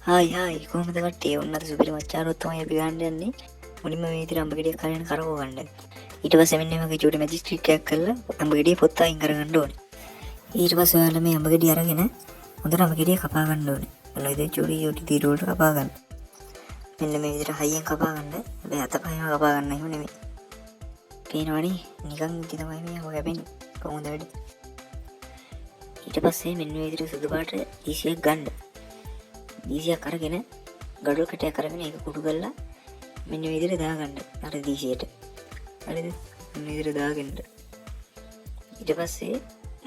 Hi hi, කොහොමද කට්ටිය? ඔන්න අද සුපිරි මච්චාරුවක් තමයි අපි ගන්න යන්නේ. මුලින්ම මේ විදිහට අඹ ගෙඩියක් අරගෙන කරකව ගන්න. ඊට පස්සේ මෙන්න මේ වගේ චූටි මැජික් ට්‍රික් එකක් කරලා අඹ ගෙඩිය පොත්ත අයින් කරගන්න ඕනේ. ඊට පස්සේ ඔයාලා මේ අඹ ගෙඩිය අරගෙන හොඳට අඹ ගෙඩිය කපා ගන්න ඕනේ. ඔන්න ඔය විදිහට චූටි චූටි තීරු වලට කපා ගන්න. මෙන්න මේ විදිහට හයියෙන් කපා ගන්න. හැබැයි අත පහම කපා ගන්න එහෙම නෙමෙයි. පේනවනේ නිකන් ඉතින් තමයි මේ අඹ කැපෙන්නේ. කොහොමද වැඩි? ඊට පස්සේ මෙන්න මේ විදිහට සුදු පාට දීසියක් ගන්න. දීසියක් අරගෙන ගඩොල් කැටයක් අරගෙන ඒක කුඩු කරලා මෙන්න මේ විදිහට දාගන්න අර දීසියට. හරිද? මෙන්න මේ විදිහට දාගන්න. ඊට පස්සේ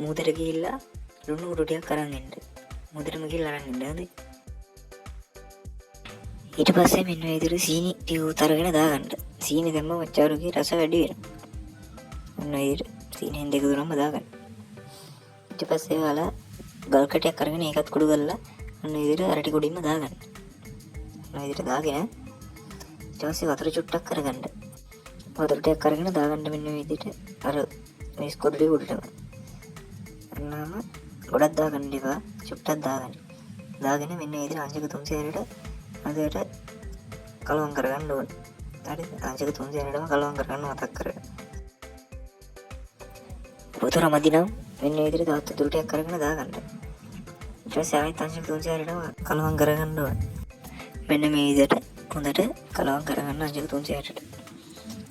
මූදට ගිහිල්ලා ලුණු කුඩු ටිකක් අරන් එන්න. මූදටම ගිහිල්ලා අරන් එන්න. හරිද? ඊට පස්සේ මෙන්න මේ විදිහට සීනි ටික අරගෙන දාගන්න. සීනි දැම්මම අච්චාරුගේ රස වැඩි වෙනවා. ඔන්න ඔය විදිහට සීනි දෙක තුනක්ම දාගන්න. ඊට පස්සේ ඔයාලා ගල් කැටයක් අරගෙන ඒකත් කුඩු කරලා ඔන්න ඔය විදිහට අරටි කුඩින්ම දාගන්න. ඔන්න ඔය විදිහට දාගෙන ඊට පස්සේ වතුර චුට්ටක් අරගන්න. වතුර ටිකක් අරගෙන දාගන්න මෙන්න මේ විදිහට අර මේ කුඩු ටික උඩටම. අන්නාම ගොඩක් දාගන්න එපා, චුට්ටක් දාගන්න. දාගෙන මෙන්න මේ විදිහට අංශක 360ට හොඳට කලවම් කරගන්න ඕනේ. හරිද? අංශක 360ටම කලවම් කරගන්න මතක් කරගන්න. වතුර මදි නම් මෙන්න මේ විදිහට තවත් වතුර ටිකක් අරගෙන දාගන්න. ඊට පස්සේ ආයෙත් අංශක 360ටම කලවම් කරගන්න ඕනේ. මෙන්න මේ විදිහට හොඳට කලවම් කරගන්න අංශක 360ට.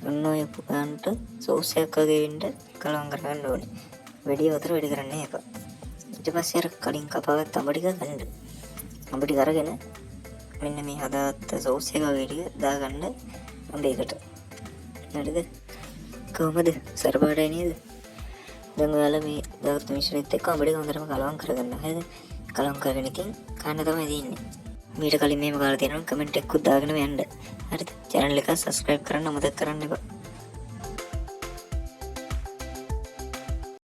ඔන්න ඔය පුරන්ට සෝස් එකක් වගේ වෙන්න කලවම් කරගන්න ඕනේ. වැඩි වතුර වැඩි කරන්න එපා. ඊට පස්සේ අර කලින් කපාගත්ත අඹ ටික ගන්න. අඹ ටික අරගෙන මෙන්න මේ හදාගත්ත සෝස් එක වගේ ටික දාගන්න අඹ එකට. හරිද? කොහොමද? සරපාටයි නේද? දැන් ඔයාලා මේ දාගත්ත මිශ්‍රණයත් එක්ක අඹ ටික හොඳටම කලවම් කරගන්න. හරිද? කලවම් කරගෙන ඉතින් කන්න තමයි තියෙන්නේ. මීට කලින් මෙහෙම කාලා තියෙනවා නම් කමෙන්ට් එකකුත් දාගෙනම යන්න. හරිද? චැනල් එක සබ්ස්ක්‍රයිබ් කරන්න අමතක කරන්න එපා.